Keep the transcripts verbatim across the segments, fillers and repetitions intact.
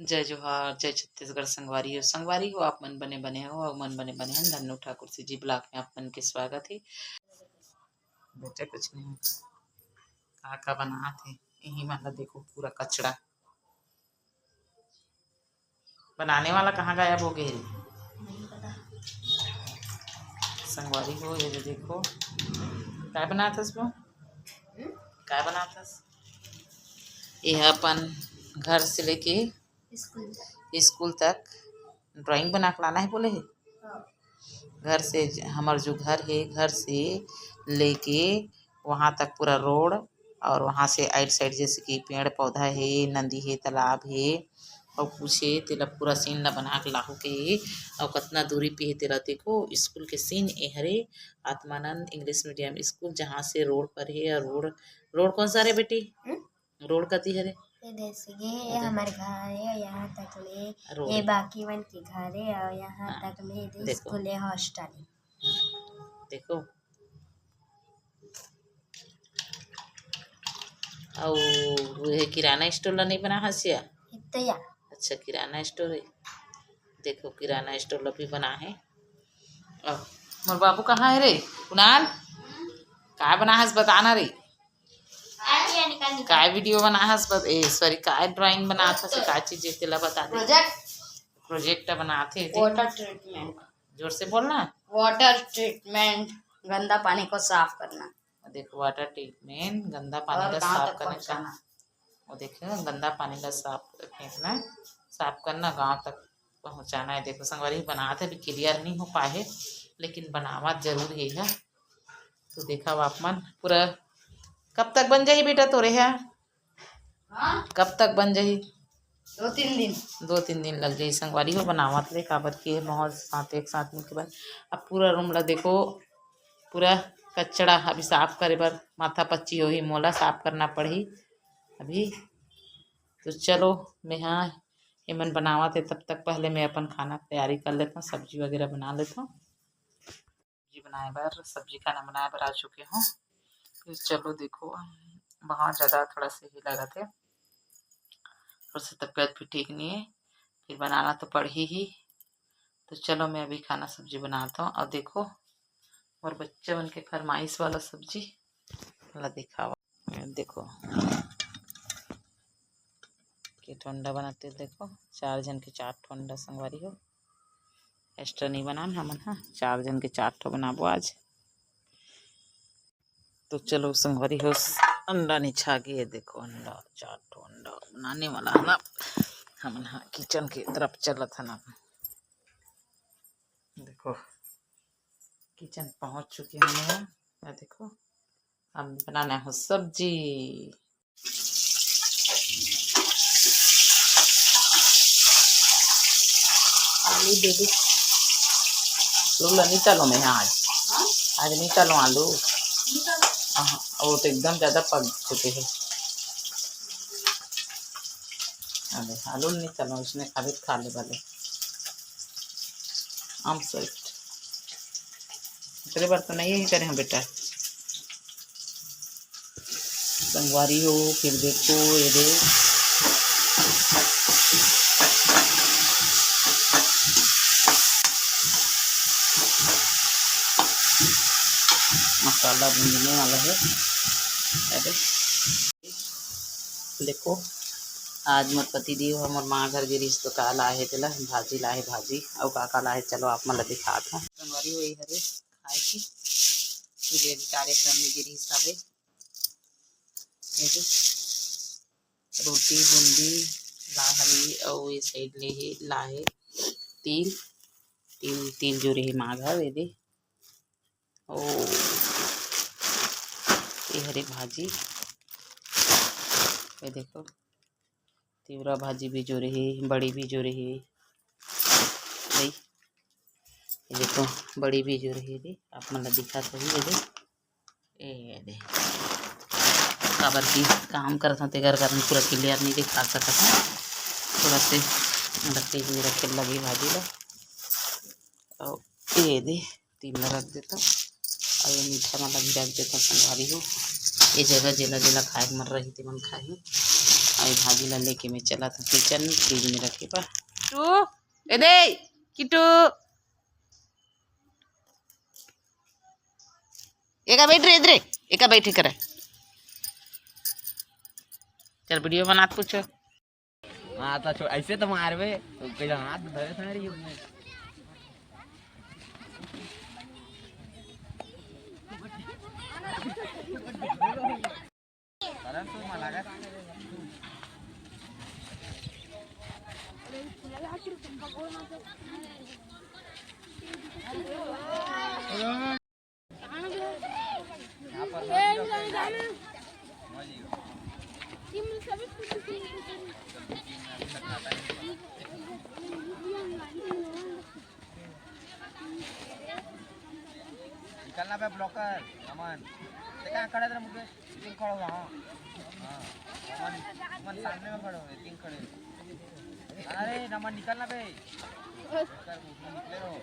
जय जोहार, जय छत्तीसगढ़ संगवारी हो। संगवारी हो, आप मन बने बने हो, अउ मन बने बने हन। धन्नू ठाकुर C G vlog में आप मन के स्वागत हे। बेटा कुछ नहीं, का का बनात हे, यही मन ला देखो, पूरा कचड़ा। बनाने वाला कहाँ गायब हो गए? संगवारी हो, ये दे देखो, काय बनात हस वो? काय बनात हस? ये अपन घर से लेके स्कूल तक। स्कूल तक drawing बना के लाना है बोले है। हाँ। घर से ज-, हमर जो घर है, घर से लेके वहाँ तक पूरा road, और वहाँ से आइड साइड जैसे कि पेड़ पौधा है, नदी है, तालाब है, और कुछ है, तेला पूरा scene ला बना के लाहू के, और कितना दूरी पे है तेला देखो। स्कूल के scene ए हरे, आत्मानंद English medium school, जहाँ से road पर है। और road, road कौन सा रे बेटी? हम्म? Road कती हरे? ये जैसे ये, ये देख। हमारे घर है, यहाँ तक में road। ये बाकी मन के घर है, और यहाँ हाँ, तक में ये देखो। स्कूल है, hostel है। देखो, अउ ये किराना store ला नहीं बना हस या? ये तो या। अच्छा, किराना store है। देखो, किराना store ला भी बना है। अउ मोर बाबू कहाँ है रे? कुणाल, काय बना हस बताना रे। आंटी, आंटी, का निकाल। काय video बना हस बत-, ए, sorry, काय drawing बनात हस, काय चीज है, तेला बता दे। Project। Project बनात हे, देख। Water treatment। जोर से बोलना। Water treatment, गंदा पानी को साफ करना। देखो, water treatment, गंदा पानी और ला गांव साफ तक करने का। पहुंचाना। वो देखिए ना, गंदा पानी ला साफ फेंकना, साफ करना, गांव तक पहुंचाना है। देखो संगवारी, बनात हे, अभी clear नहीं हो पाए है, लेकिन बनावत जरूर हे है। तो देखा आप मन पूरा, कब तक बन जाही बेटा तोरे है? हाँ? कब तक बन जाही? दो तीन दिन। दो तीन दिन लग जाही संगवारी हो बनावत ले, काबर कि ये बहुत सात, एक सात दिन के बाद। अब पूरा room ला देखो, पूरा कचड़ा अभी साफ करे बर माथा पच्ची होही, मोला साफ करना पड़ही अभी। तो चलो, मैं हाँ, एमन बनावत हे, तब तक पहले मैं अपन खाना के तैयारी कर लेता हूँ, सब्जी वगैरह बना लेता हूँ। सब्जी बनाए बर, सब्जी खाना बनाए बर आ चुके हूँ। फिर चलो देखो, बहुत ज़्यादा थोड़ा सा ही लगा थे, थोड़ा सा तबीयत भी ठीक नहीं है, फिर बनाना तो पड़ ही ही। तो चलो मैं अभी खाना सब्जी बनाता हूँ। और देखो, मोर बच्चे मन के फरमाइश वाला सब्जी ला दिखावा। देखो, के ठो अंडा बनाते, देखो, चार झन के चार ठो अंडा संगवारी हो। Extra नहीं बनान हमन, हाँ, चार झन के चार ठो बनाबो आज। तो चलो संगवारी हो, अंडा निछा गे, देखो अंडा, चार ठो अंडा बनाने वाला है ना। हमन, हाँ, kitchen के तरफ चलत है ना। देखो, kitchen पहुँच चुके हैं हम। या देखो, अब बनाना है सब्जी। आलू दे दे। आलू ला नहीं चलो मैं आज। हाँ? आज नहीं चलो आलू। नहीं चलो। हाँ, वो तो एकदम ज़्यादा पक चुके हैं। अरे, आलू नहीं चलो, इसने खाली खा ले वाले। आम sweet। तेरे बार तो नहीं ही करे हैं बेटा। संगवारी हो, फिर देखो, ये दे। मसाला भूंजने वाला है। अरे, देखो, आज मोर पति देव ह मोर माँ घर गे रिहिस, तो का लाहे तेला, भाजी लाहे, भाजी, अउ का का लाहे, चलो आप मन ला दिखात हूँ। संगवारी हो, ये हरे खाए के, ये भी कार्यक्रम में गे रिहिस हवे। ये दे, रोटी, बूंदी, राहरी, अउ ये side ले हे, लाहे तिल, तिल, तिल जुरे हे माँ घर, ये दे। ओ, ये हरे भाजी, ये देखो, तिवरा भाजी भी जुरे हे, बड़ी भी जुरे हे, दे, ये देखो, बड़ी भी जुरे हे, दे, आप मन ला दिखात होही, ये दे, ए दे, काबर कि काम करत हंव, तेकर कारण पूरा clear नहीं दिखा सकत हंव। थोड़ा से लकड़ी में रखे लगी भाजी ला। अउ ए दे, तीन ला रख देता, अउ ये मीठा वाला भी रख देता संगवारी हो। ये जगह जेला जेला खाए के मन रही, ते मन खाही। भाभी ला लेके मैं चलत हूँ किचन, फ्रिज में रखे बा। टू, ए दे, किटू। एका बैठ रे, इधरे। एका बैठ करे। चल, वीडियो बनात कुछ। हाँ, तो छो-, ऐसे तो मारबे। तो कहीं हाथ धरे था रे। निकलना बे ब्लॉकर, अमन। ते कहाँ खड़ा है तेरा मुकेश? तीन खड़ा हुआ, हाँ। हाँ। अमन, अमन सामने में खड़े हुए, तीन खड़े। अरे, नमन निकलना बे। निकल, उसमें निकले रहो।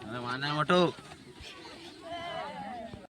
अरे, माना है मोटू।